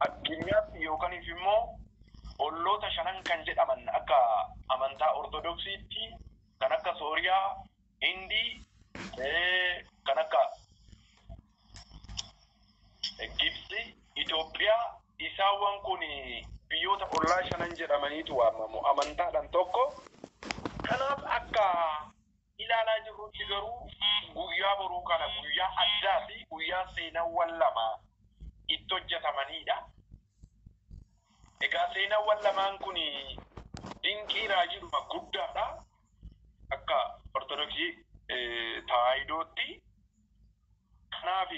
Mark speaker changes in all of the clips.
Speaker 1: Addunyaatti yookaaniif immoo olloota shanan kan jedhaman akka amantaa Ortodoksiitti kan akka Sooriyaa, Hindii, kan akka Gibxi, Itoophiyaa isaawwan kun biyyoota ollaa shanan jedhamaniitu waamamu amantaadhaan tokko. Kanaaf akka ilaalaa jirrutti garuu guyyaa boruu kana guyyaa addaa fi guyyaa seenaawwan lama itti hojjetamanidha. Egaa seenaawwan lamaan kun dinqii raajiidhuma guddaadha. Akka Ortodoksii Tawaahidootti. Kanaaf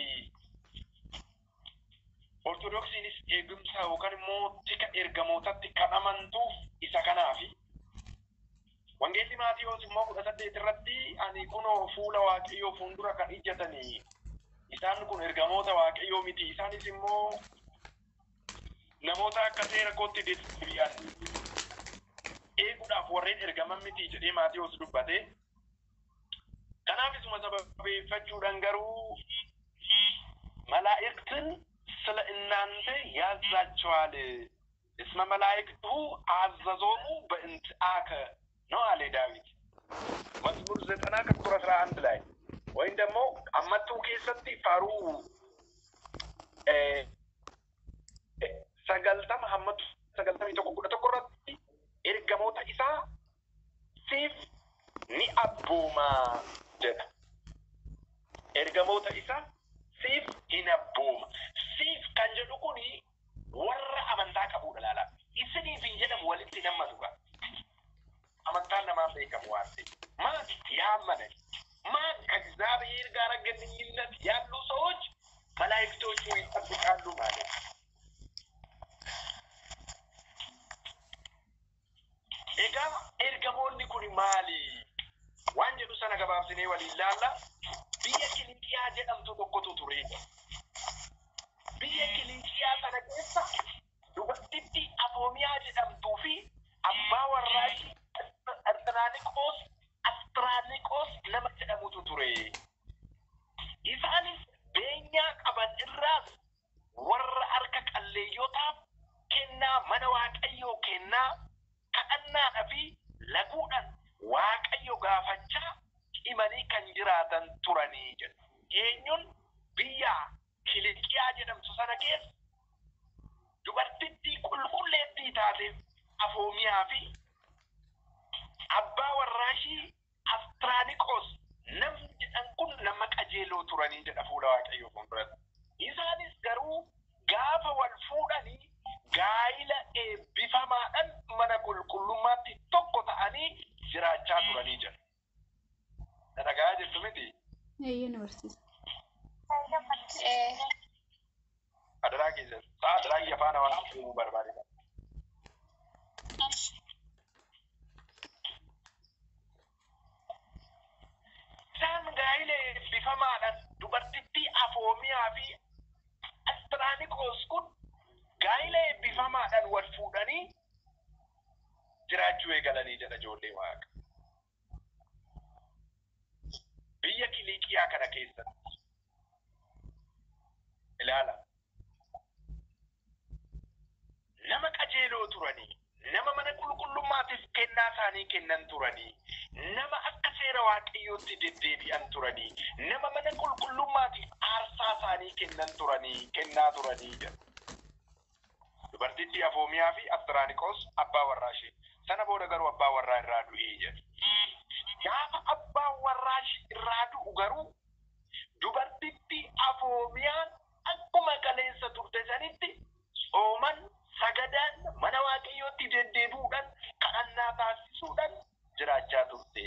Speaker 1: Ortodoksiinis eegumsa yookaan immoo tika ergamootatti kan amantuuf isa kanaafi. Wangeelli Maatiyoos immoo 18 irratti ani kunoo fuula Waaqayyoo fuuldura kan ijjatanii isaan kun ergamoota Waaqayyoo miti, isaanis immoo namoota akka seera kootti deddeebi'an eeguudhaaf warreen ergaman miti jedhee Maatiyoos dubbate. Kanaaf isuma sababeeffachuudhaan garuu መላእክትን ስለ እናንተ ያዛቸዋል እስመ መላእክቱ አዘዞሙ በእንትአከ ነው አለ ዳዊት መዝሙር 90 ከቁጥር 11 ላይ ወይም ደግሞ አመቱ keessatti faaruu 90 hammatu 91 11 irratti ergamoota isaa siif ni abbooma jedha. Ergamoota isaa siif hin abbooma. Siif kan jedhu kuni warra amantaa qabudha laala. Isiniif hin jedhamu, walitti nammatu gaa. Amantaan namaan beekamu waan ta'eef. ማን ያመነ ማን ከእግዚአብሔር ጋር ግንኙነት ያሉ ሰዎች መላእክቶቹ ይጠብቃሉ ማለት ነው። Egaa ergamoonni kun maali? Waan jedhu sana gabaabsinee waliin ilaalla. Biyya Kiliiqiyaa jedhamtu tokkotu ture. Biyya Kiliiqiyaa sana keessa dubartittii Afoomiyaa jedhamtuu fi abbaa warraa ishee Astiraaniqoos nama jedhamutu ture. Isaanis beenyaa qaban irraas warra harka qalleeyyotaaf kennaa mana Waaqayyoo kennaa kadhannaadhaa fi laguudhaan Waaqayyo gaafachaa cimanii kan jiraatan turanii jedha. Eenyuun? Biyya Kiliqiyaa jedhamtu sana keessa dubartittii qulqulleettii taate Afoomiyaa fi abbaa warraa ishii Astiraaniqoos namni jedhan kun nama qajeeloo turanii jedha fuula Waaqayyoo fuulduratti. Isaanis garuu gaafa wal fuudhanii gaa'ila eebbifamaadhaan mana qulqullummaatti tokko ta'anii jiraachaa turanii jedha. Na dhaga'aa jirtu miti?
Speaker 2: Eeyyee, nu barsiisa.
Speaker 1: Adaraa keessatti sa'a kiyya faana waan deemuu barbaade. Isaan gaa'ila eebbifamaadhaan dubartittii Afoomiyaa fi Astiraaniqoos kun gaa'ila eebbifamaadhaan wal fuudhanii jiraachuu eegalanii jedha ijoollee Waaqa. Biyya Kiliiqiyaa kana keessatti ilaala. Nama qajeeloo turanii, nama mana qulqullummaatiif kennaa isaanii kennan turanii, nama akka seera Waaqayyootti deddeebi'an turanii, nama mana qulqullummaatiif aarsaa isaanii kennan turanii, kennaa turanii jedha. Dubartittii Afoomiyaa fi Astiraaniqoos abbaa warraa ishee. Sana booda garuu abbaa warraa irraa du'ee jedha. Gaafa abbaan warraa ishee irraa du'u garuu dubartittii Afoomiyaan akkuma kaleessa turte sanitti tsooman, sagadaan, mana Waaqayyootti deddeebi'uudhaan, kadhannaa taasisuudhaan jiraachaa turte.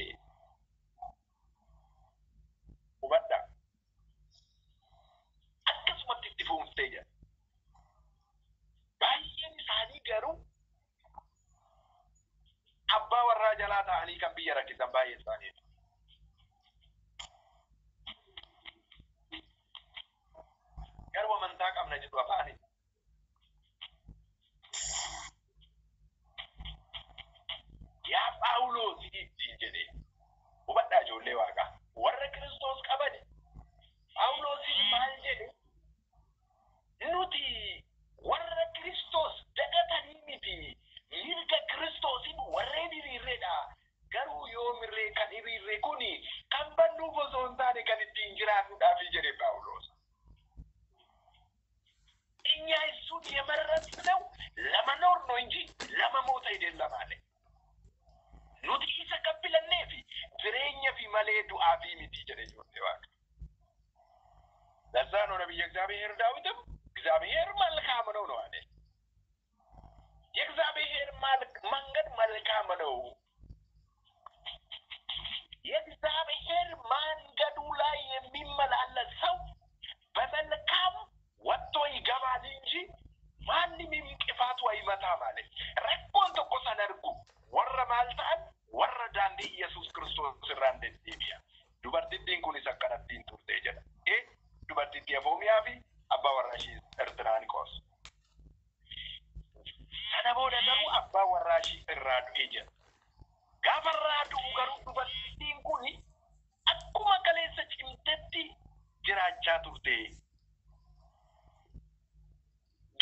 Speaker 1: Hubadhaa. Akkasumatti itti fuuftee jira. Baay'een isaanii garuu abbaa warraa jalaa ta'anii kan biyya rakkisan baay'een isaanii. Garuu amantaa qabna jedhu afaanii. Yaa Phaawulos ittiin jedhee, hubadhaa ijoollee Waaqaa, warra Kiristoos qabani. Phaawulosiin maal jedhe? Nuti warra እሱን የመረጥነው ለመኖር ነው እንጂ ለመሞት አይደለም አለ። Nuti isa kan filanneefi jireenya fi malee du'aa fi miti jedhe ijoollee Waaqa። ለዛ ነው ነቢየ እግዚአብሔር ዳዊትም እግዚአብሔር መልካም ነው ነው አለ። የእግዚአብሔር መንገድ መልካም ነው። የእግዚአብሔር መንገዱ ላይ የሚመላለስ ሰው በመልካም ወጥቶ ይገባል እንጂ ማንም እንቅፋቱ አይመታም አለ። Rakkoon tokko san argu warra maal ta'an warra daandii Iyyasuus Kiristoos irraan deddeebi'a. Dubartittiin kunis akkanattiin turte jedha. E dubartittii Afoomiyaa fi abbaa warraa ishee Ertiraaniqoos. Sana booda garuu abbaa warraa ishee irraa du'e jedha. Gaafa irraa du'u garuu dubartittiin kun akkuma kaleessa cimtetti jiraachaa turte.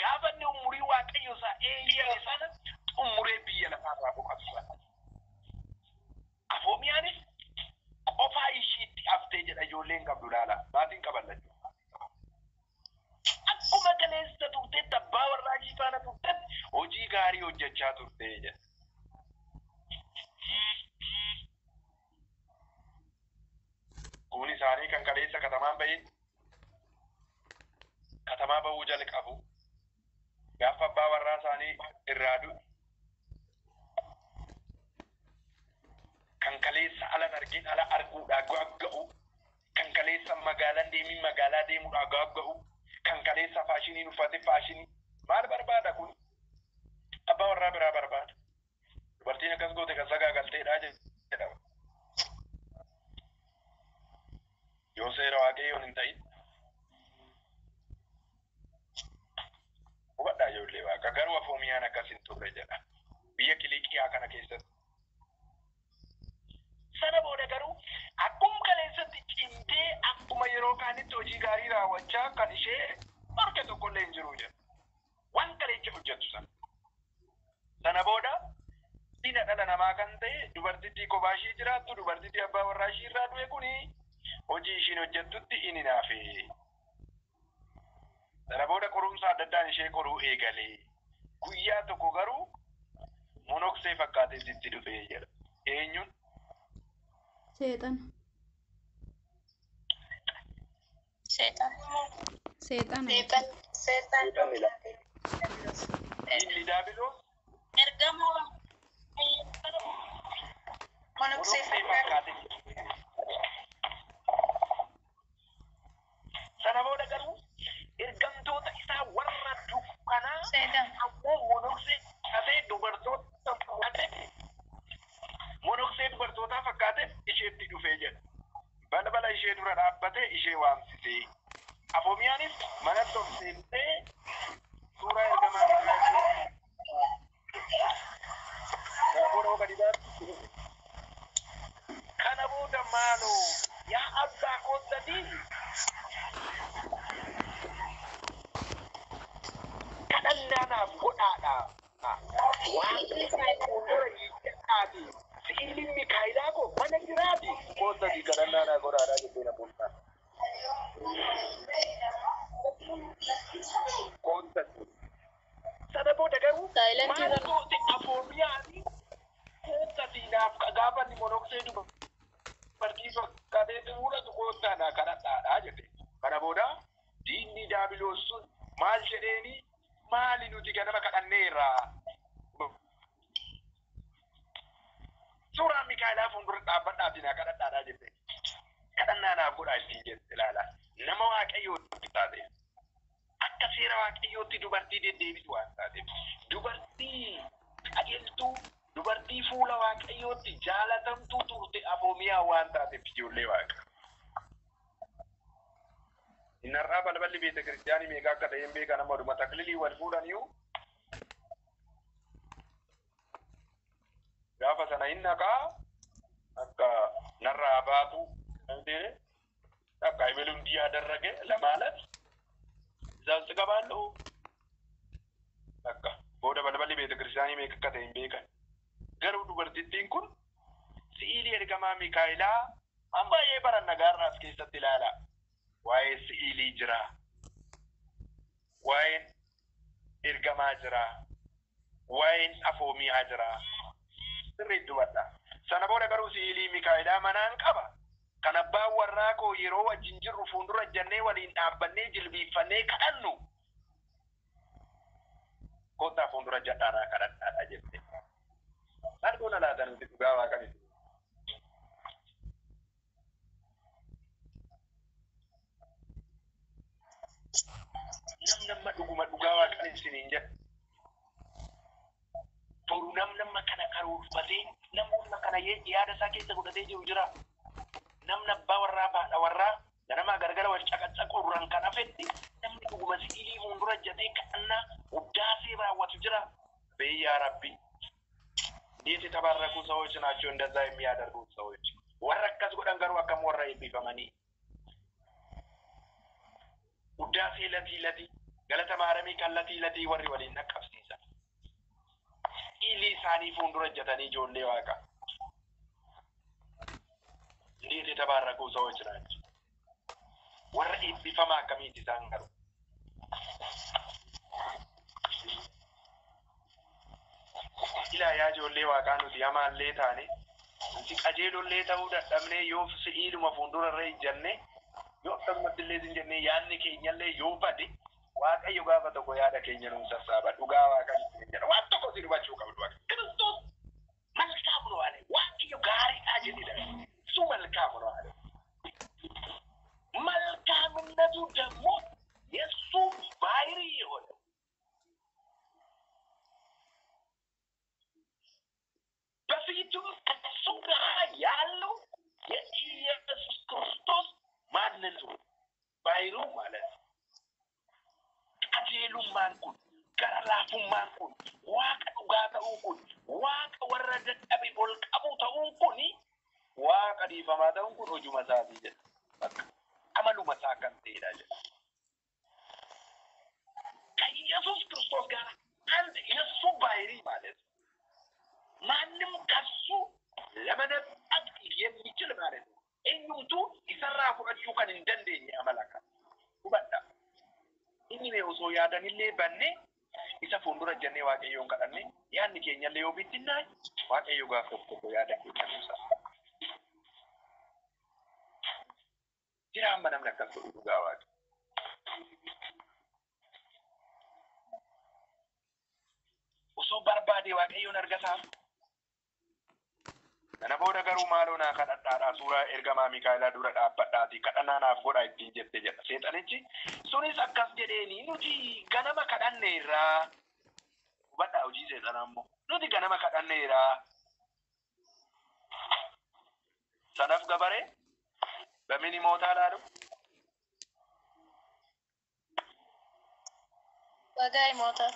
Speaker 1: Gaafa inni umurii Waaqayyo isaa eeyyame sana xumuree biyya lafaarraa boqotu sana. Afoomiyaanis qofaa ishiitti haftee jedha ijoolleen qabdu laala. Maatiin qaban lachuu. Akkuma kaleessa turtetti abbaa warraa ishii faana turtetti hojii gaarii hojjechaa turte jedha. Kun isaanii kan kaleessa katamaan bahin katamaa bahuu jalqabu. Gaafa abbaa warraa isaanii irraa du'e kan kaleessa alan argin ala arguudhaa gagga'u, kan kaleessa magaalaan deemin magaalaa deemuudhaa gagga'u, kan kaleessa faashiniin uffate faashinii maal barbaada kun? Abbaa warraa biraa barbaada. Dubartiin akkas goote kan sagaagalteedha jedhama. Yoo seera Waaqayyoon hin ta'in hubadhaa ijoollee Waaqa. Garuu Afoomiyaan akkas hin turre jedha. Biyya Kiliqiyaa kana keessatti. Sana booda garuu akkuma kaleessatti cimtee akkuma yeroo kaanitti hojii gaarii raawwachaa kan ishee harka tokkollee hin jiru jedha. Waan kaleessa hojjettu sana. Sana booda diina dhala namaa kan ta'e dubartittii kophaa ishii jiraattu dubartittii abbaa warraa ishii irraa du'e kuni hojii ishiin hojjettutti inni naafe. Sana booda qorumsa adda addaan ishee qoruu eegale. Guyyaa tokko garuu monoksee fakkaatee sitti dhufee jedha. Eenyuun?
Speaker 2: Seexana.
Speaker 3: Seexan.
Speaker 2: Seexana.
Speaker 3: Seexan.
Speaker 1: Inni Daabiloos
Speaker 3: Ergamoo monoksee
Speaker 1: monoksee
Speaker 3: fakkaate.
Speaker 1: fakkaatee. Sana booda garuu ergamtoota isaa warra dukkanaa
Speaker 3: Seexan.
Speaker 1: ammoo monoksee fakkaatee dubartoota fakkaatee monoksee dubartootaa fakkaatee isheetti dhufee jedha. Balbala ishee dura dhaabbatee ishee waamsisee. Afoomiyaanis manatti ol seentee suuraa ergamaa Mikaa'el kana booda gadi baatti. Kana booda maaloo yaa abbaa koottatii kadhannaa naaf godhaadha. Waaqni fuuldura hiikadhaati. Si'ilin Mikaa'elaa koo mana jiraati. Koottatii kadhannaa naaf godhaadha jettee na fuuldaa. Koottatii. Sana booda garuu
Speaker 3: Saayilantii
Speaker 1: maal goote Afoomiyaani koottatii naaf gaafa inni monoksee dubartii fakkaatee mul'atu koottaa naa kadhadhaadha jette. Kana booda diinni Daabiloos sun maal jedheeni maali nuti ganama kadhanneerra. Suuraa Mikaa'elaa fuuldura dhaabbadhaatii naa kadhadhaadha jette. Kadhannaa naaf godhaa ittiin jette ilaala. Nama Waaqayyootti taate. Akka seera Waaqayyootti dubartii deddeebitu waan taateef. Dubartii qajeeltuu, dubartii fuula Waaqayyootti jaalatamtuu turte Afoomiyaa waan taateef ijoollee Waaqa. Inni har'aa balballi beeta kiristiyaanii meeqa akka ta'e hin beekan amma dhuma taklilii wal fuudhaniiyu gaafa sana hin naqaa akka narraa baatu akka ibelu እንዲህ ያደረገ ለማለት እዛ ውስጥ እገባለሁ። በቃ booda balballi beeta kiristiyaanii meeqa akka ta'e hin beekan. Garuu dubartittiin kun si'ilii ergamaa Mikaa'elaa waan baay'ee baranna gaarraa as keessatti ilaala. Waa'ee si'ilii jira. Waa'een kadhatamaa jira. Waa'een afoomiyaa jira. Sirriitti dubbadha. Sana booda garuu si'ilii Mikaa'elaa manaan qaba. Kan abbaan warraa koo yeroo wajjin jirru fuuldura jennee waliin dhaabbannee jilbiiffannee kadhannu. Kottaa fuuldura jedhaanaa kadhadhaadha jette. Maal goona laata nuti dhugaa waaqanitti? Namni amma dhuguma dhugaa waaqan isiniin jedha. Boru namni amma kana karoorfatee namoonni kana yaada isaa keessa godhatee jiru jira. Namni abbaa warraa haadha warraa ganamaa gargara wal caqacaqu kan hafetti namni dhuguma si'ilii fuuldura jatee kadhannaa ውዳሴ raawwatu jira. በያ ረቢ እንዴት የተባረኩ ሰዎች ናቸው እንደዛ የሚያደርጉት ሰዎች። warra akkas godhan garuu akkam warra eebbifamanii. ውዳሴ latii latii galata maaramii kan latii latii warri waliin dhaqqabsiisan. Si'ilii isaanii fuuldura jatanii ijoollee waaqa. እንዴት የተባረኩ ሰዎች ናቸው። warra eebbifamaa akkamiiti isaan garuu. Ilaa yaa ijoollee waaqaa nuti hamaallee taane nuti qajeelollee ta'uu dadhabnee yoo si'iiluma fuuldura irra ijjanne yoo akkasumatti illee hin jennee yaadni keenyallee yoo bade waaqayyo gaafa tokko yaada keenya nuun sassaaba dhugaa waaqaa jedha waan tokko si hubachuu qabdu waaqa Kiristoos መልካም ነው አለ። waaqayyo gaariidha jedhedha. እሱ መልካም ነው አለ። መልካምነቱ ደግሞ የእሱ ባህሪ የሆነ በፊቱም ከእሱ ጋር ያለው የኢየሱስ ክርስቶስ ማንነቱ ባህሪው ማለት ነው። qajeelummaan kun gara laafummaan kun waaqa dhugaa ta'uu kun waaqa warra dadhabe ol qabu ta'uun kun waaqa dhiifamaa ta'uun kun hojuma isaatii jedha. Bakka amaluma isaa kan ta'edha jedha. ከኢየሱስ ክርስቶስ ጋር አንድ የእሱ ባህሪ ማለት ነው። ማንም ከሱ ለመነጠቅ የሚችል ማለት ነው። eenyumtuu isarraa fudhachuu kan hin dandeenye amala kana. Hubadhaa. Inni mee osoo yaadanillee banne isa fuuldura jennee waaqayyoon kadhanne yaadni keenyallee yoo bittinnaa'e waaqayyo gaafa tokko yaada keenya nuusa. Jira amma namni akkas godhu dhugaa waaqa. Osoo barbaade waaqayyoon argataaf. Kana booda garuu maaloo naa kadhadhaadhaa suuraa ergamaa Mikaa'elaa dura dhaabbadhaatii kadhannaa naaf godhaa ittiin jette jedha. Seexanichi sunis akkas jedheeni nuti ganama kadhanneerraa. Hubadhaa hojii seexanaa immoo nuti ganama kadhanneerraa. Sanaaf gabaree በምን ይሞታል አሉ?
Speaker 3: ዋጋ ይሞታል።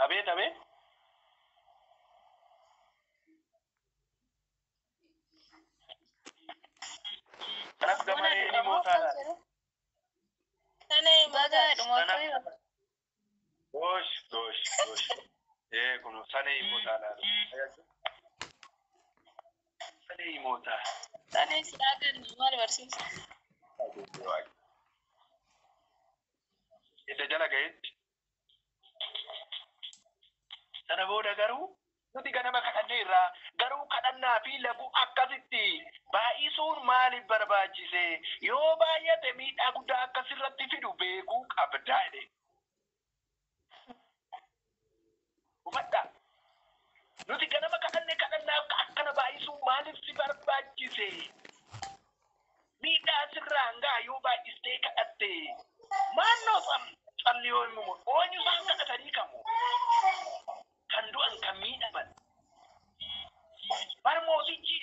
Speaker 1: አቤት አቤት Sanaaf gabaree ይሞታል አሉ።
Speaker 3: Baga
Speaker 1: ጎሽ ጎሽ ጎሽ ይሄ ኩኑ ሰኔ ይሞታል አሉ። ሰኔ ይሞታል።
Speaker 3: Sane silaa maal barsiisa?
Speaker 1: Edda jala ga'etti. Sana booda garuu nuti ganama kadhanneerra garuu kadhannaa fi laguu akkasitti baay'isuun maaliif barbaachise yoo baay'ate miidhaa guddaa akkasirratti fidu beekuu qabdaa jedhe. Hubadhaa. Nuti ganama kadhanne kadhannaaf akkana baay'isuun maaliif si barbaachise? Miidhaa sirraan ga'a yoo baay'istee kadhatte. Maannoo tsalliyoo immoo oonyu isaan kadhatanii kamu. Kan du'an kan miidhaman. Bar mootichi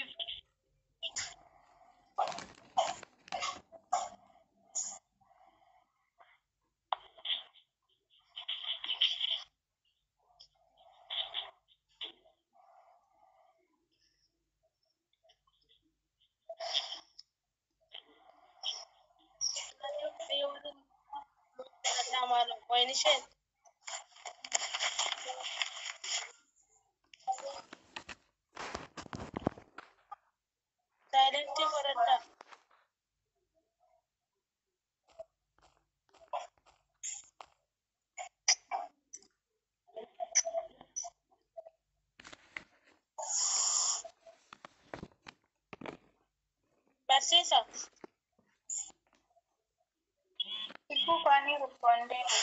Speaker 3: Wayni isheen saayilentii godhadhaa. Barsiisa.
Speaker 4: Hibbuu kaanii rukkoo deemu.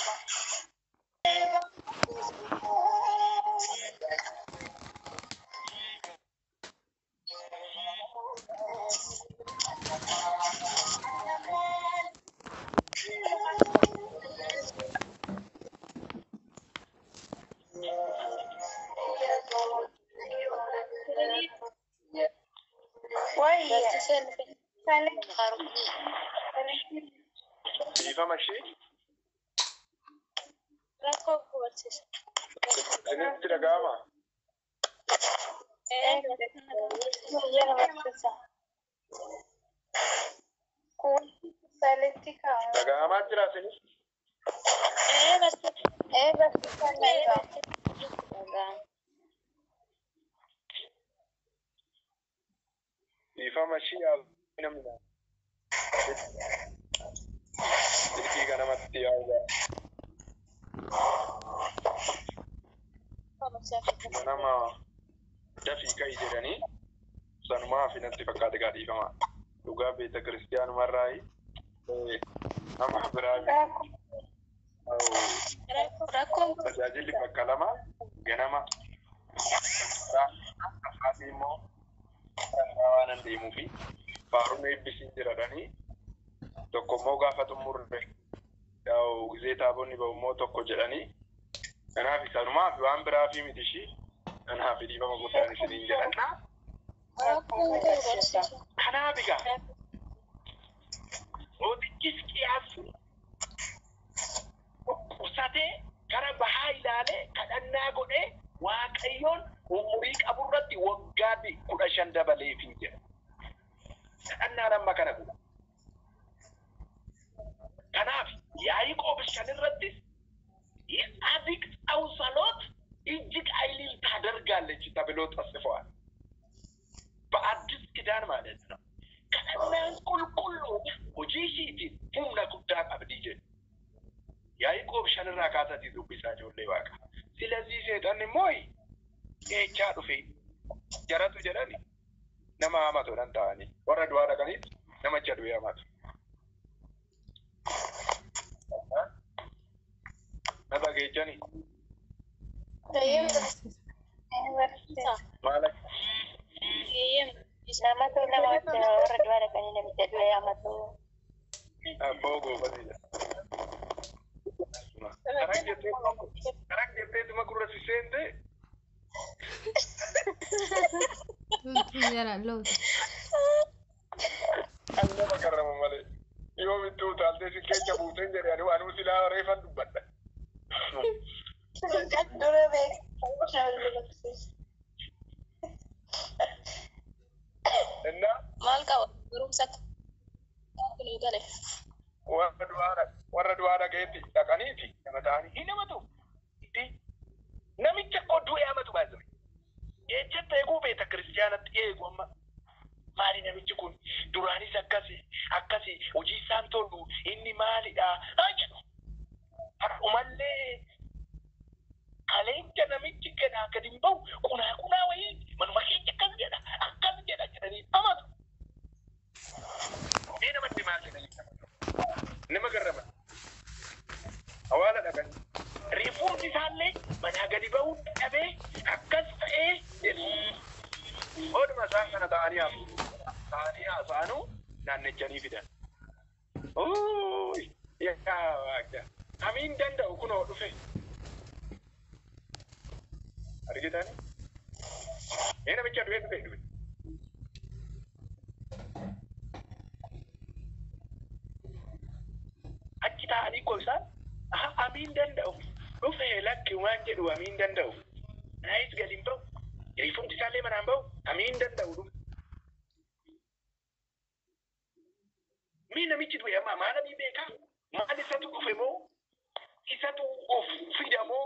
Speaker 4: Wayya.
Speaker 3: Barsiisaan
Speaker 4: Salee.
Speaker 1: Dhiifama ishee
Speaker 3: rakkoo barsiisa.
Speaker 1: isinitti dhaga'ama.
Speaker 4: Wayya barsiisa. Kun saletti kaa'amu.
Speaker 1: Dhaga'amaa jira isinis?
Speaker 3: Ee barsiisa.
Speaker 4: Ee barsiisa ni
Speaker 1: Dhiifama ishee yaa namni silkii kanamatti yaa'u nama dafii ka'i jedhanii sanumaa fi natti fakkaate gaa dhiifama. Dhugaa beeta kiristiyaanumarraayi nama biraa miti.
Speaker 3: Rakkoon
Speaker 1: Tajaajilli bakka lama ganama asii immoo waan hin deemuu fi faaruun eebbisiin jiradhanii tokko immoo gaafa xumurre yaa'u gizee taabonni ba'u immoo tokko jedhanii kanaaf isanumaa fi waan biraa fi miti ishii kanaaf dhiifama guddaan isiniin jedhanna.
Speaker 3: rakkoon koo barsiisa.
Speaker 1: Kanaaf egaa mootichi Hisqiyaas dhukkubsatee gara bahaa ilaalee kadhannaa godhee Waaqayyoon umurii qaburratti waggaa 15 dabaleefii jedha. Kadhannaan amma kana godha. Kanaaf Yaaqoob 5 irrattis የጻድቅ ሰው ጸሎት እጅግ ኃይልን ታደርጋለች ተብሎ ተጽፏል። በአዲስ ኪዳን ማለት ነው። Kadhannaan qulqulluun hojii ishiitiin humna guddaa qabdi jedhu. Yaaqoob 5 irraa kaasatii dubbisaa ijoollee waaqa. ስለዚህ seexanni immoo eechaa dhufe jaratu jedhani nama hamatu dhan ta'anii warra du'aa dhaqaniit namicha du'e hamatu. Na dhageechani
Speaker 3: Ee
Speaker 4: barsiisa.
Speaker 1: maal
Speaker 3: Ee
Speaker 5: Namatu nama wajjin warra du'aa dhaqanii namicha du'e hamatu.
Speaker 1: abboo goofatidha. Karaa jetteetuma gurra si seente
Speaker 2: Tuutu jala lootu.
Speaker 1: kan nama karrama malee. Yoo mittuu utaaltee si keessa buuteen jedhe anuu anuu silaa reefan dubbadha.
Speaker 4: Dura beekaa. Barsiisa.
Speaker 1: Innaa
Speaker 3: maal qaba barumsa akka nuu gale.
Speaker 1: warra du'aa dhagayetti dhaqaniiti nama ta'anii hin hamatu. Namicha koo du'e hamatu baasire. Ejjatti eeguu beeta kiristiyaanatti eegu amma. Maali namichi kun duraanis akkasi akkasi hojii isaan tolu inni maalidha haa jedhu. Har'umallee kaleenja namichi ganaa gadi hin bahu qunaa qunaa wayii manuma keenya akkas jedha akkas jedha jedhanii hamatu. Mee namatti maal jedhanii hamatu? Nama garrama. Hawaala dhaqan. Reefuun isaallee manaa gadi bahuu dhabee akkas ta'ee jedhu. Ooduma isaan kana ta'anii hafu. Ta'anii haasa'anuu naannechanii fidan. Ooyi! Yaa waaqa! Amiin danda'u kunoo dhufe. Argitani? Mee namicha du'ee dhufe dhufe. Achi taa'anii koo isaan aha amiin danda'u dhufe lakki waan jedhu amiin danda'u. Naayis gadi hin bahu. Reefumti isaallee manaan bahu amiin danda'u dhufe. Mee namichi du'e amma maal amii beekaa? Maal isatu dhufe moo? Isatu of fida moo?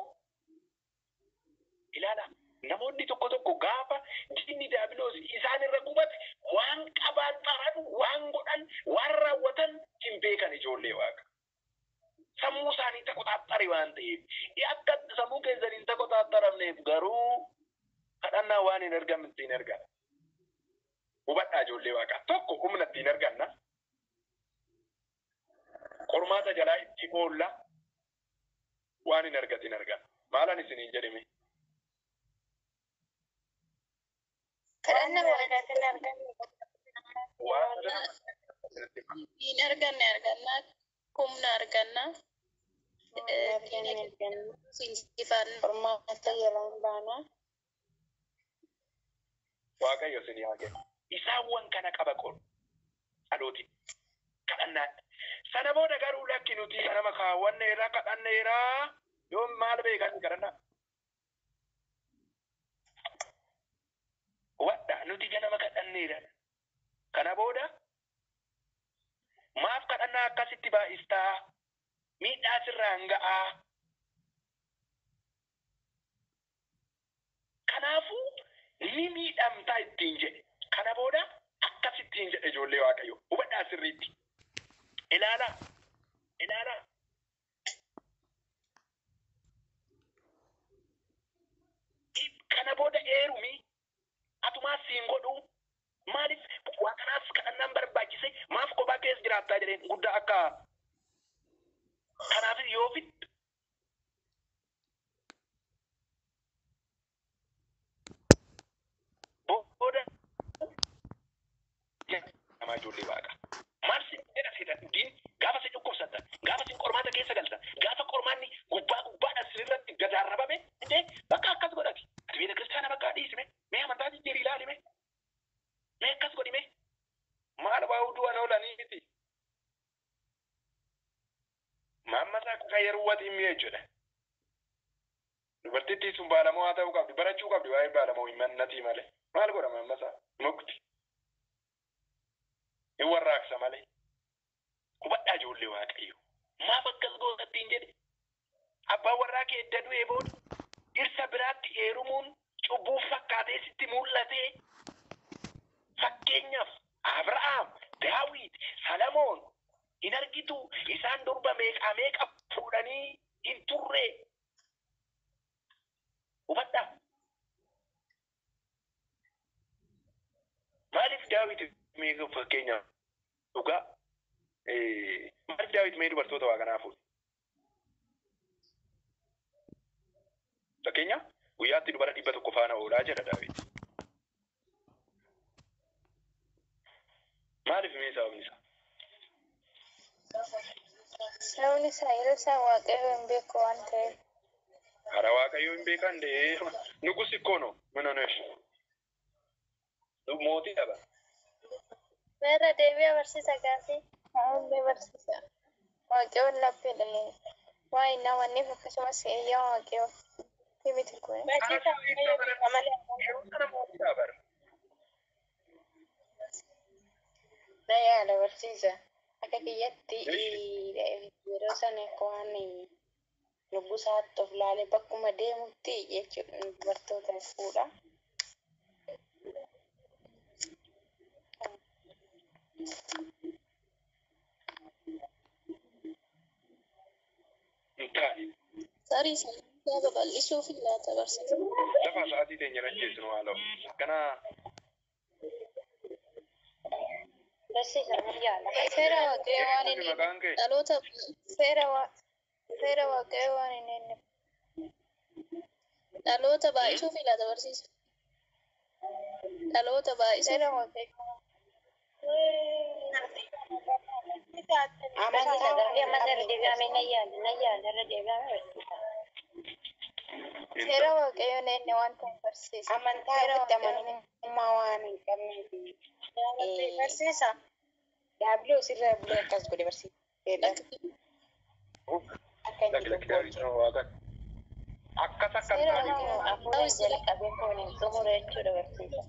Speaker 1: Ilaala namoonni tokko tokko gaafa diinni daabiloos isaan irra qubate waan qabaan xaran, waan godhan, waan raawwatan hin beekan ijoollee waaqa. Sammuu isaanii takoxaaxxare waan ta'eef akka sammuu keessan hin takoxaaxxaramneef garuu kadhannaa waan hin argamne hin argama. Hubadhaa ijoollee waaqaa tokko humna ittiin arganna. Qormaata jalaa itti oolla waan hin argatin arganna. Maalan isiniin jedhime?
Speaker 4: Kadhannaa argatin arganna.
Speaker 1: Waan
Speaker 3: Hin arganne arganna. Humna arganna. Injifanna.
Speaker 5: Qormaata jalaan baana.
Speaker 1: Waaqayyo isinii haa kennu. Isaawwan kana qaba qoru. Dhalooti. Kadhannaa. Sana booda garuu lakki nuti nama kaawwanneerra kadhanneerra yoo maal beekan kadhannaa. Hubadhaa nuti ganama kadhanneera. Kana booda maaf kadhannaa akkasitti baay'istaa? Miidhaa sirraan ga'aa? Kanaafuu ni miidhamtaa ittiin jedhe. Kana booda akkasittiin jedhe ijoollee Waaqayyo. Hubadhaa sirriitti. Ilaalaa. Ilaalaa. Kana booda eerumi atumaas siin godhu maaliif waa kanaas kadhannaan barbaachise maaf kophaa keessa jiraattaa jedheen guddaa akka kanaaf yoo fiddu booda namaa ijoollee waaqa. Maal si jedha seetan diin gaafa si dhukkubsattan gaafa si qormaata keessa galtan gaafa qormaanni gubbaa gubbaadhaan sirratti gadaarrabame indee bakka akkas godhati. Ati beela kiristaana bakka dhiisime mee amantaa jijjiirii ilaalime mee akkas godhime maal waa du'an oolanii miti. Maammasaa akka yeroo himee jechuudha. Dubartittii sun baalamoo haa ta'uu qabdi barachuu qabdi waa'ee baalamoo hin mannatii malee maal godha maammasaa mukti. Hin warraaqsa malee. Hubadhaa ijoollee Waaqayyo. Maaf akkas gootattiin jedhe? Abbaan warraa kee edda du'ee booda dhirsa biraatti heerumuun cubbuu fakkaatee sitti mul'atee fakkeenyaaf Abrahaam, Daawit, Salamoon hin argitu isaan durba meeqa meeqa fuudhanii hin turre. Hubadhaa. Maaliif Daawit mee fakkeenyaaf dhugaa maaliif Daawit mee dubartoota waa kanaa fuudhe? Fakkeenya guyyaatti dubara 100 faana oolaa jedha Daawit. Maaliif mee sababni isaa?
Speaker 4: Sababni isaa yeroo isaan Waaqayyo hin beeku waan ta'eef.
Speaker 1: Hara Waaqayyo hin beekan dee nugus ikkoo no ምን ሆነሽ mootii dhaba.
Speaker 4: Meerra deebi'a barsiisa gaafii. Haa'ullee barsiisa. Waaqayyoon lapheedha. Waa hin amanneef akkasumas eeyyama Waaqayyoo miti kun.
Speaker 3: Barsiisa Waaqayyo beeka malee.
Speaker 1: Yeroo sana mootii dhaba.
Speaker 5: Na yaala barsiisa. Akka kiyyatti yeroo sana akka waan nugusaatti of laalee bakkuma deemutti jechuudha dubartoota fuudha.
Speaker 1: Hin taane.
Speaker 3: Tarii sagantaa babal'isuuf laata barsiisa.
Speaker 1: Lafa sa'aatii teenya ajjeesnu haa ta'u. Kana
Speaker 5: Barsiisa na yaala.
Speaker 4: Seera Waaqayyoo waan hin
Speaker 1: maqaan kee
Speaker 3: Dhaloota
Speaker 4: seera seera Waaqayyoo waan hin enne.
Speaker 3: dhaloota baay'isuuf laata barsiisa. Dhaloota baay'isuuf.
Speaker 4: Seera Waaqayyoo.
Speaker 5: Amantaa waan hin qabneef
Speaker 4: na yaala. Seera Waaqayyoo hin enne waan ta'eef barsiisa.
Speaker 5: Amantaa
Speaker 4: Seera
Speaker 5: ofitti
Speaker 4: Waaqayyoo hin
Speaker 5: amanamummaa waan hin qabneef.
Speaker 4: Barsiisa.
Speaker 5: Dhaabbilee osirra bulee akkas godhe barsiisa. Akka inni
Speaker 1: lakki lakki Daawit nama waaqa. Akkas akkas
Speaker 4: Seera
Speaker 1: taane
Speaker 4: Waaqayyoo.
Speaker 5: Hafuura jalqabee foon hin xumure jechuudha barsiisa.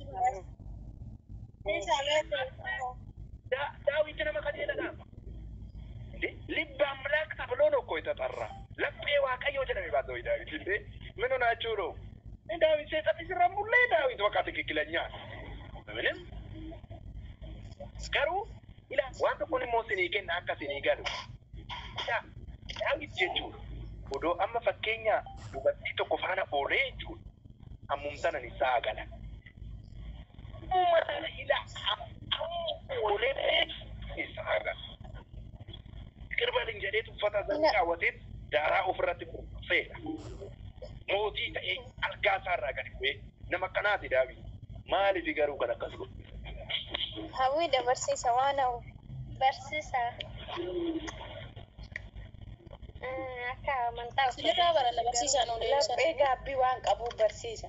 Speaker 1: ዳዊት nama qajeeladha. ልበ አምላክ ተብሎ ነው እኮ የተጠራ። ለጴ ዋቀዮ jedhame ባዘው ዳዊት እንዴ ምን ሆናችሁ ነው? ዳዊት ሰይጣን ሲራሙላ ዳዊት በቃ ትክክለኛ ምንም garuu ila waan tokkoon immoo sinii kenna akka sinii galu. Daawit jechuudha. Odoo amma fakkeenya dubartii tokko faana oolee jechuudha. Ammum sana ni saagala. Ammuma sana ila ammoo isa Qirbalin jedhee uffata isaa kaawwatee daaraa ofirratti seera. Mootii ta'ee algaa isaarraa gadi bu'ee nama akkanaati Daawit. Maaliif garuu kan akkas godhu?
Speaker 4: Hawwiidha barsiisa waan hawwu.
Speaker 5: Barsiisa. Akka amantaa
Speaker 3: Isinirraa baranna barsiisaa nu deebisan.
Speaker 6: Laphee gaabbii waan qabuuf barsiisa.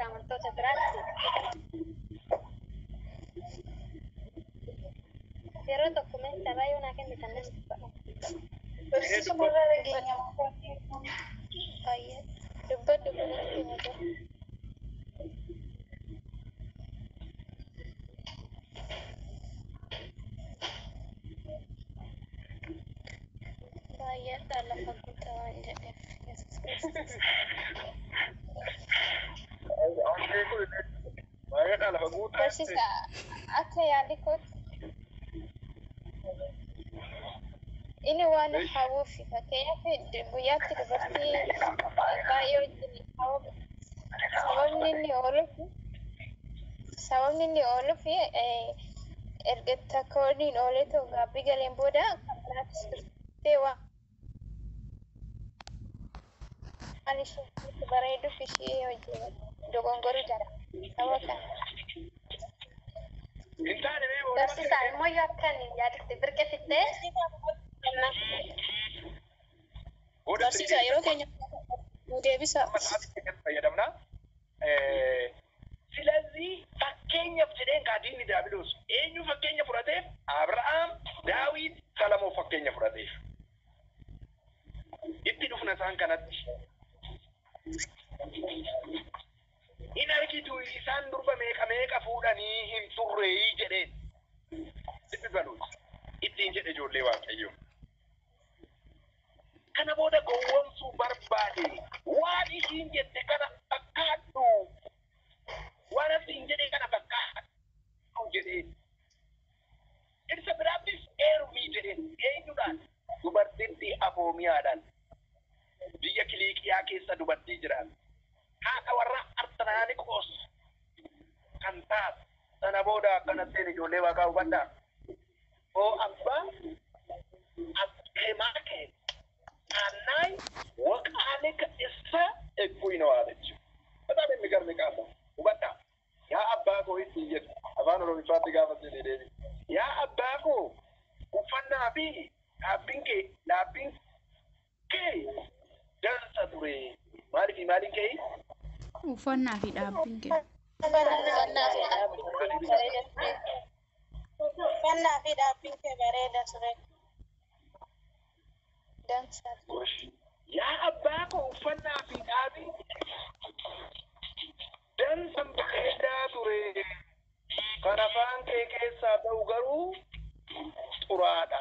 Speaker 5: Amantoota biraatti yeroo tokko meeshaa baay'ee naa kennitan nan dubbadha.
Speaker 4: Barsiisa murraa dhageenya baay'ee dubbadhu kun baay'ee lafa guutaa waan jedheef Yesuus Kiristoos.
Speaker 1: Baay'eedha lafa guutaa.
Speaker 4: Barsiisa akka yaadi kootti inni waan hawwuuf fakkeenyaaf guyyaatti dubartii baay'ee wajjin hawwu sababni inni ooluuf sababni inni ooluuf erga takka waliin oolee ta'u gaabbii galeen booda kan biraattis turtee waan ishee bareeduuf ishee wajjin dogongoruu danda'a. Sababa kana.
Speaker 1: Hin taane mee booda
Speaker 5: Barsiisaa immoo yoo akkan yaadatti birqe fittee
Speaker 1: booda
Speaker 3: Barsiisaa yeroo keenya nu deebisa.
Speaker 1: fayyadamna. ስለዚህ fakkeenyaaf jedheen kaadiinni daabiloos eenyu fakkeenya fudhateef Abrahaam, Daawit, Salamoo fakkeenya fudhateef. Itti dhufna isaan kanatti. In argitu isaan durba meeqa meeqa fuudhanii hin turree jedheen. Itti baluus ittiin jedhe ijoollee Waaqayyoo. Kana booda gowwoomsuu barbaade waan ishiin jette kana fakkaadhu waan asiin jedhe kana fakkaadhu jedheen. Dhirsa biraattis heerumii jedheen eenyudhaan dubartittii afoomiyaadhaan biyya Kiliiqiyaa keessa dubartii jiraan. Haadha warra Artanaaniqoos kan taate sana booda akkanatteen ijoollee waaqaa hubadhaa. Oo abbaa askeemaakee ታናይ ወቃልክ እሰ እኩይ ነው አለችው። በጣም የሚገርም ቃል ነው። ሁበታ ያ አባኮ ይትየት አፋን ኦሮሚፋት ጋፈት ሌሌ ያ አባኮ ኡፈና ፊ dhaabbiin kee dhaabbiin kee dansa ture maaliif maaliin kee
Speaker 2: Uffannaa fi dhaabbiin kee.
Speaker 3: Uffannaa fi dhaabbiin
Speaker 5: bareeda ture.
Speaker 6: Uffannaa fi dhaabbiin kee bareeda ture.
Speaker 4: Dansa.
Speaker 1: Yaa abbaa koo uffannaa fi dhaabii dansa bareedaa ture. Kan afaan kee keessaa ba'u garuu xuraadha.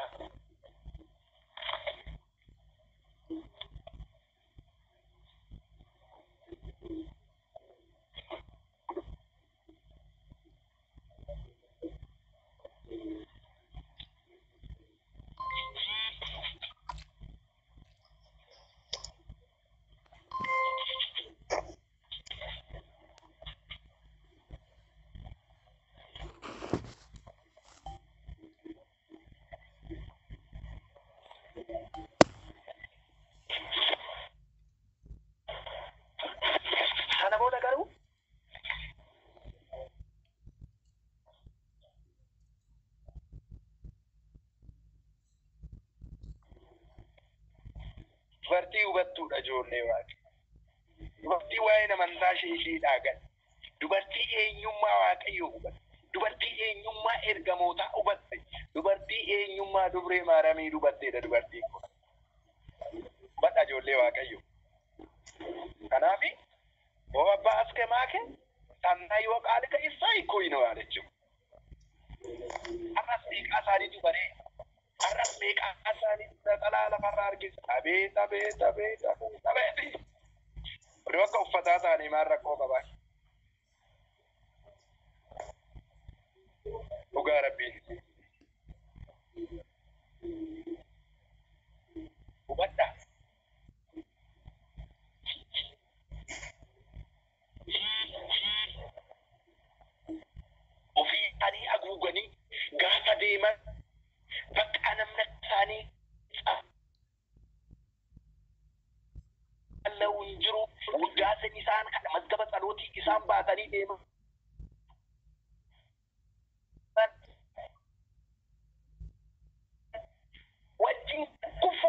Speaker 1: Sana booda garuu dubartii hubattuudha ijoollee waaqa. Dubartii waa'ee amantaa ishee isheedhaa gala. Dubartii eenyummaa waaqayyoo hubatte. Dubartii eenyummaa ergamootaa hubatte. Dubartii eenyummaa dubree maaramii hubatteedha dubartiin kun. Hubadhaa ijoollee waaqayyoo. Kanaafi oo abbaa askemaake sannaa yoo qaalika isaa hikkuu ነው ያለችው። Har'as meeqaa isaaniitu baree har'as meeqaa isaaniitu naxalaa lafarraa argisa. Abeet abeet abeet abeet abeet. Oduu akka uffataa ta'anii maal rakkoo qabaa? Dhugaa rabbii. deeman bakka namni isaanii allahu hin jiru guddaasen isaan kana mazgaba tsalootii isaan baatanii deeman wajjin kufu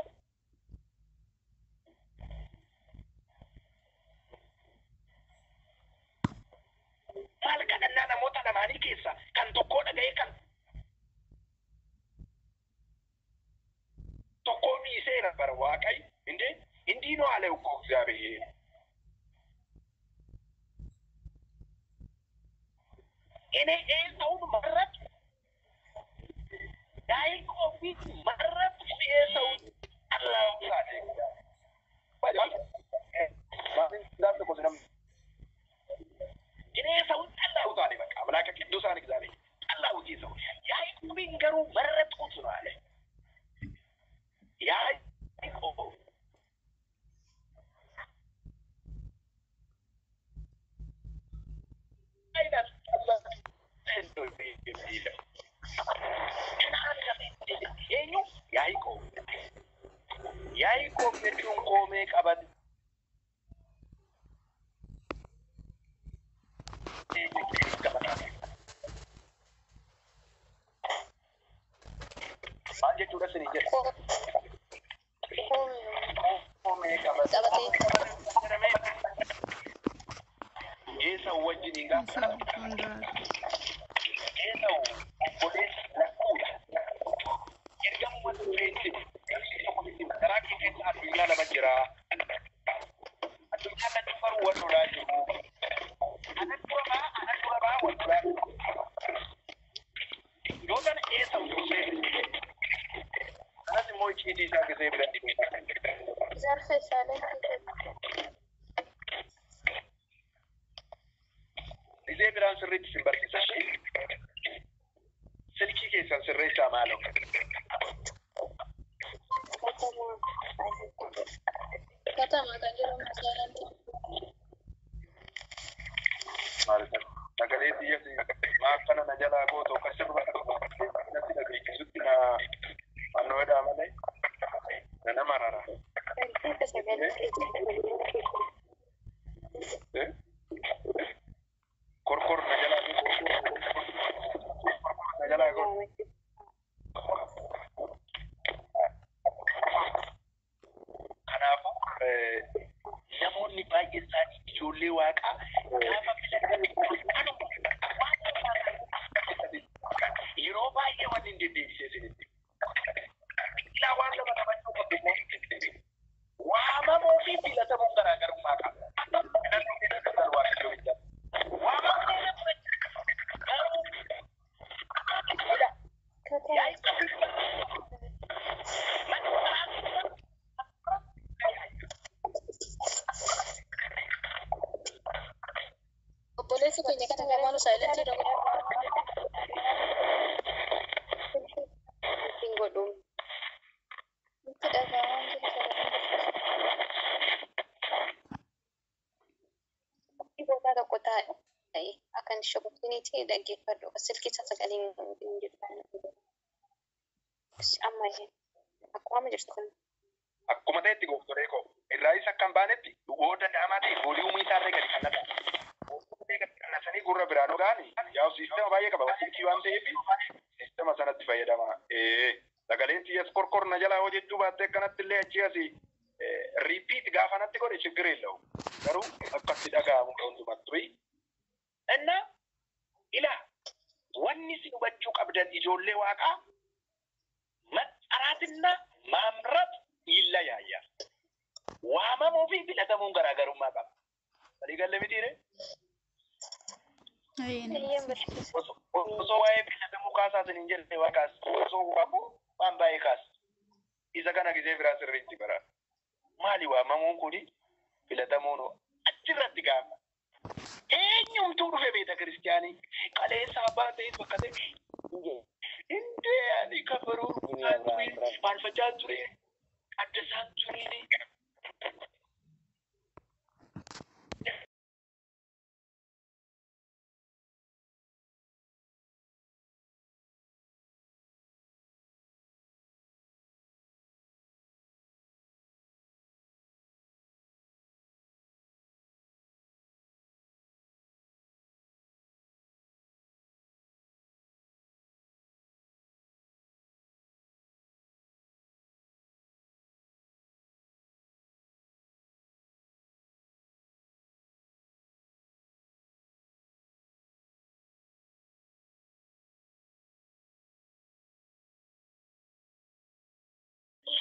Speaker 1: maal kadhannaa namoota lamaanii keessa kan tokkoo dhaga'ee kan tokkoo dhiiseera bara Waaqayyo indee እንዲህ ነው አለ እኮ እግዚአብሔር። እኔ ኤሳውን መረጥኩ፣ ያዕቆብን መረጥኩ፣ ኤሳውን ጠላሁት አለ እግዚአብሔር። እኔ ኤሳውን ጠላሁት አለ። በቃ አምላከ ቅዱሳን እግዚአብሔር ጠላሁት ኤሳውን፣ ያዕቆብን garuu መረጥኩት ነው አለ። ያዕቆብ eenyu Yaaqoob Yaaqoob jechuun koomee qabate maal jechuudha isin jedhe koomee qabate Eesau wajjin gaafa Eesau obboleessa lakkuudha. Ergamuma dhufeetti karaa keessa addunyaa lama jira. Addunyaan lachuu garuu wal lolaa jiru. Ana dura baa, ana dura baa wal lolaa jiru. Yoo sana Eesau dursee kanas immoo icciitii isaa gisee bira dhibee.
Speaker 4: Zarfe saalentii
Speaker 1: Gisee biraan sirriitti sin barsiisa. Silkii keessan sirreessaa maaloo.
Speaker 3: Katama kan jedhamu saalentii.
Speaker 1: Sagalee biyya maa akkana na jalaa gootu akka sirba natti dhageessisutti na fannoodhaa malee na nama rara. Korkor na jalaa korkor na jalaa gootu. Kanaafuu namoonni baay'een isaanii ijoollee waaqaa gaafa filatan yeroo baay'ee wanni hin deddeebisee isinitti. Ilaa waan lama taphachuu qabdu immoo waamamoo fi filatamuun garaagarummaa qaba. Filannoo keessatti kan Waaqayyo hin Waamamni nama garuu
Speaker 3: Obboleessi keenya kana lamaanuu saayilentii irra godhu.
Speaker 5: Hin godhu.
Speaker 4: Nutti dhaga'amaa jiru sagaleen barsiisaa.
Speaker 5: Boodaa tokko taa'e akka hin shokoftiniitti dhaggeeffadhu. Silkii isaa sagaleen hin jiru. Amma akkuma amma jirtu kana.
Speaker 1: Akkuma ta'etti gooftolee koo irraayis akka hin baanetti yoo danda'amaa ta'e vooliyuumii isaarree gadi kan naqan. Qannasanii gurra biraan ogaani yaa'u siistema baay'ee qaba silkii waan ta'eef siistema sanatti fayyadama. Sagaleen siyyas korkorna jalaa hoo jechuu baatte akkanatti illee achii asii riipiit gaafa natti godhe chiggir የለውም garuu akkatti dhaga'amu hundumattuu. እና ilaa wanni si hubachuu qabdan ijoollee waaqaa maxxaraatinna maamrat ይለያያል። waamamuu fi filatamuun garaagarummaa qaba. Walii galle mitiire?
Speaker 4: Eeyyeen barsiisa.
Speaker 1: Osoo waa'ee filatamuu kaasaasin hin jenne waa kaas. Osoo waamuu waan baay'ee kaas. Isa kana gisee biraa sirriitti bara. Maali waamamuun kuni filatamuun achirratti gaafa. Eenyumtuu dhufe beeta kiristiyaanii qaleessa abbaa ta'es bakka ta'e Indee ani kafaruu faarfachaa ture addasaan ture.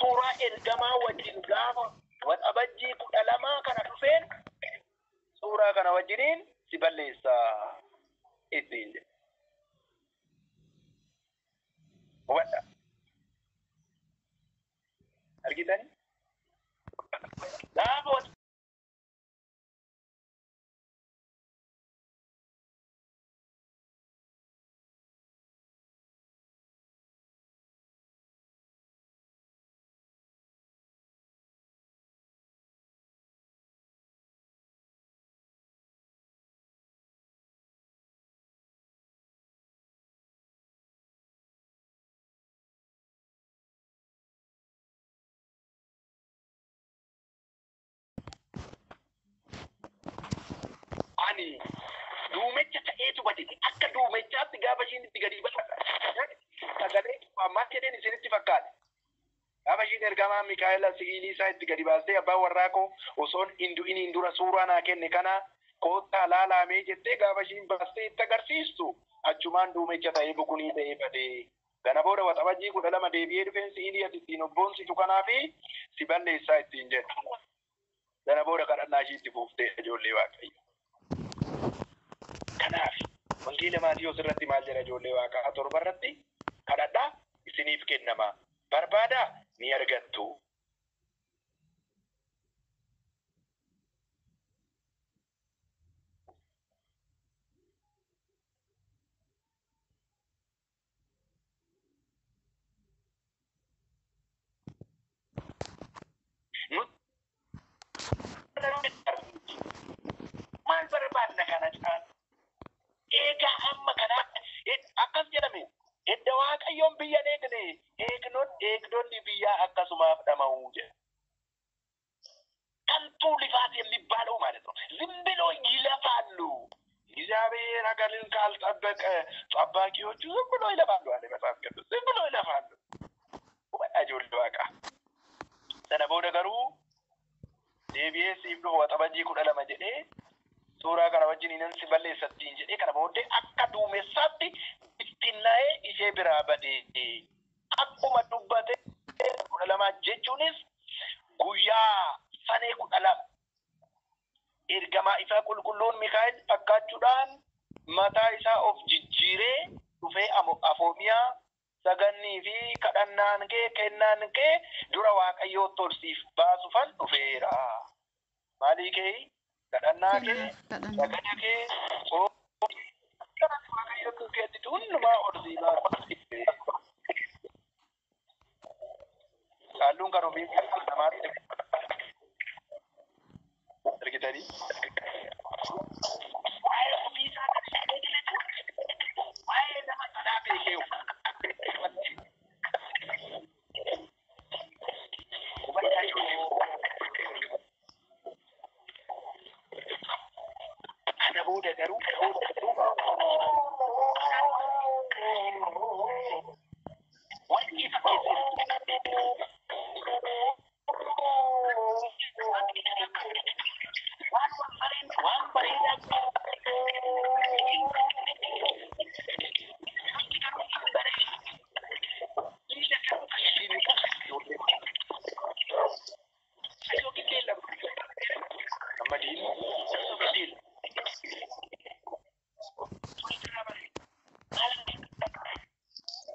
Speaker 1: Suuraa ergamaa wajjin gaafa Waxabajjii 12 kana dhufeen suuraa kana wajjiniin si balleessaa ittiin jedhe. Hubadhaa. Argitanii? Gaafa ani duumecha ta'eetu bade, akka duumechaatti gaafa ishiin itti gadi ba'u sagalee maal jedheen isinitti fakkaate? Gaafa ishiin ergamaa Mikaa'ela si'iilii isaa itti gadi baastee, abbaan warraa koo osoon hin du'iniin dura suuraa naa kenne kana koottaa laalaamee jettee gaafa ishiin baastee itti agarsiistu, achumaan duumecha ta'ee bukunii ta'ee badee. Kana booda Waxabajjii 12 deebi'ee dhufeen si'iilii ati ittiin obboonsitu kanaa fi si balleessaa ittiin jedhu. Kana booda kadhannaa ishii itti fuuftee, ijoollee Waaqayyo. Kanaaf Wangeela Maatiyoos irratti maal jedha, ijoollee Waaqaa? 7 irratti, kadhadhaa isiniif kennama, barbaadaa ni argattu. Maal barbaadna kana caala? Eegaa amma kana akkas jedhame, edda Waaqayyoon biyya eegne eegdonni biyyaa akkasumaaf dhama'uu jedha. ከንቱ ልፋት የሚባለው ማለት ነው። ዝም ብሎ ይለፋሉ። እግዚአብሔር ሀገርን ካልጠበቀ ጠባቂዎቹ ዝም ብሎ ይለፋሉ አለ መጽሐፍ ቅዱስ። ዝም ብሎ ይለፋሉ። Ijoollee Waaqaa. Sana booda garuu deebi'ee siif dhufu Waxabajjii 12 jedhee suuraa kana wajjin hinan si balleessattiin jedhee, kana booddee akka duumessaatti bittinnaa'ee ishee biraa badee, akkuma dubbate 12 jechuunis guyyaa sanee 12 ergamaa isaa qulqulluun Mikaa'el fakkaachuudhaan mataa isaa of jijjiiree dhufee, Afoomiyaa, sagannii fi kadhannaan kee, kennaan kee dura Waaqayyoo tolsiif baasufan dhufeera. Maalii kee? Kadhannaa kee, sagada kee, Waaqayyoo keetti hundumaa ol sii baasu. Qaalluun kan ofii namaatti argitanii? Waa'ee ofiisaa kan hin beeknetu waa'ee nama sanaa beekee. Hubadhaa, ijoollee. Kana booda garuu wanni ifa keessatti waan bareedaa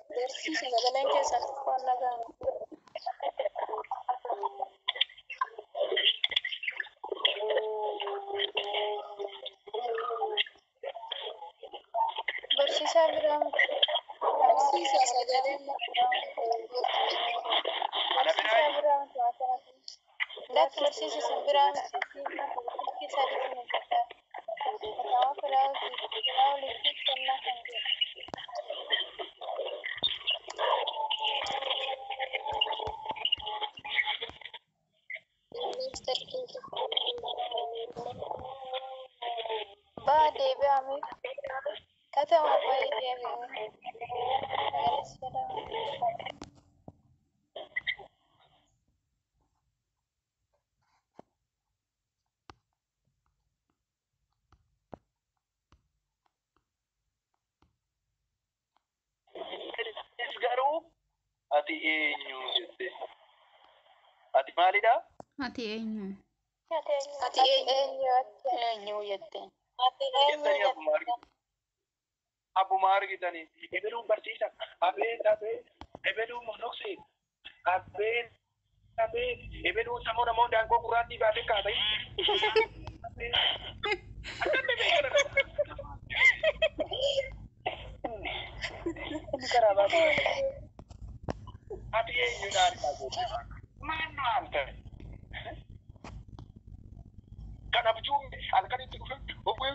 Speaker 6: Barsiisa, sagaleen keessan xiqqoon dhaga'ama.
Speaker 4: Barsiisaa biraa miti.
Speaker 6: Barsiisa, sagaleen
Speaker 4: Barsiisaa biraa miti waan kanatti. Lakki, barsiisa sun biraa miti. Silkii sadiitu nu gargaara. Katamaa Firaa'oliif kennaa kan jedhu. Ba'aa deebi'ame. Katama ba'ee deebi'ame. Sagalee jedhama.
Speaker 1: Garuu ati eenyu jette? Ati maalidha?
Speaker 2: Ati eenyu?
Speaker 3: Ati eenyu?
Speaker 6: Eenyu jetteen.
Speaker 4: Ati eenyu
Speaker 1: Jettanii abbuma argitan. Abbuma argitanii. Ebeluun barsiisa. Abeet abeet. Ebeluun monoksee. Abeet abeet. Ebeluun sammuu namoonni daangoo gurraattii baatee kaasanii. Inni karaa baatee. Ati eenyudha argaa jirti? Maannoo ante? Kan abjuun halkan itti dhufe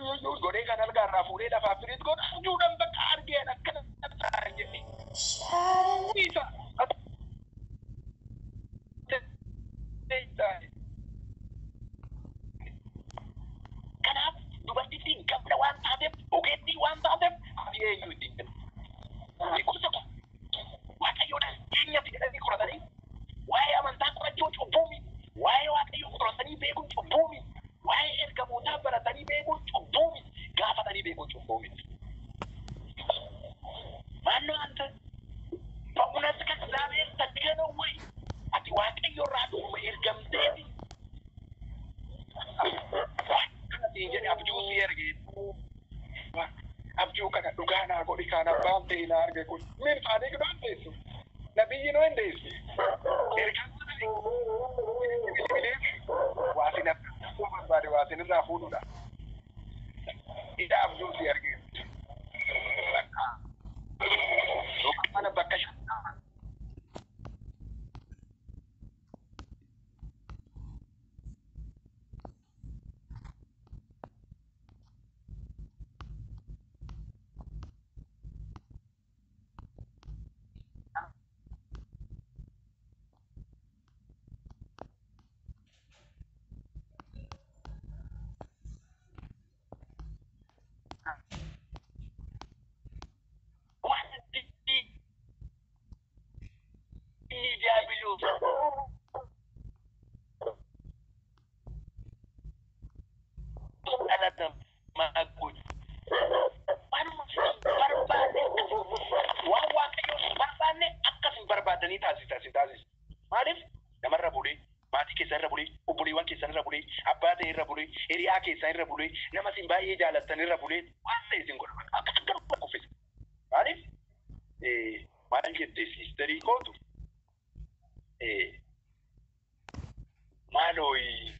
Speaker 1: godhee kan algaarraa fuudhee lafaa firiit godhu abjuudhaan bakka argeen akkana ta'an jedhe. Isa. Kanaaf dubartittiin gamna waan taateef ogeettii waan taateef ati eenyu ittiin jedhu. Beekumsa kun Waaqayyoodha eenyatti jedhanii qoratanii waa'ee amantaa qorachuun cubbuumi, waa'ee Waaqayyoo qoratanii beekuun cubbuumi, waa'ee ergamootaa baratanii beekuun cubbuumi, gaafatanii beekuun cubbuumi. Maannoo anta በእውነት ከእግዚአብሔር ተልከህ ነው ወይ? Ati Waaqayyo irraa dhuguma ergamteeti. Akkana jedhe abjuu si ergee. Abjuu kana dhugaa naa godhi kaan abbaan ta'e naa arge kun. Min faanii gudaan teessu. Nabiyyi noo hin deessu. Ergaan waasin akka barbaade waasin irraa fuudhudha. Ida abjuu si ergee. Mana bakka shan. Wanti inni diiyaabiloos dhala namaa godhu. Waanuma barbaanne waan Waaqayyoon hin barbaanne akkas hin barbaadanii taasisa si taasisa. Maaliif namarra bulee, maatii keessan irra bulee, obboleewwan keessan irra bulee, abbaa ta'e irra bulee, hiriyaa keessan irra bulee, nama isin baay'ee jaalattan irra bulee waan ta'e isin godha. Akka akkanuma kuffisa. Maaliif maal jette siisterii kootu maalooyi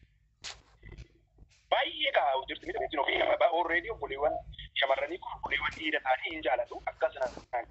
Speaker 1: baay'ee kaa jirti miti beektiin ofii already obboleewwan shamarranii kun obboleewwan dhiira ta'anii hin jaalatu akkasuma.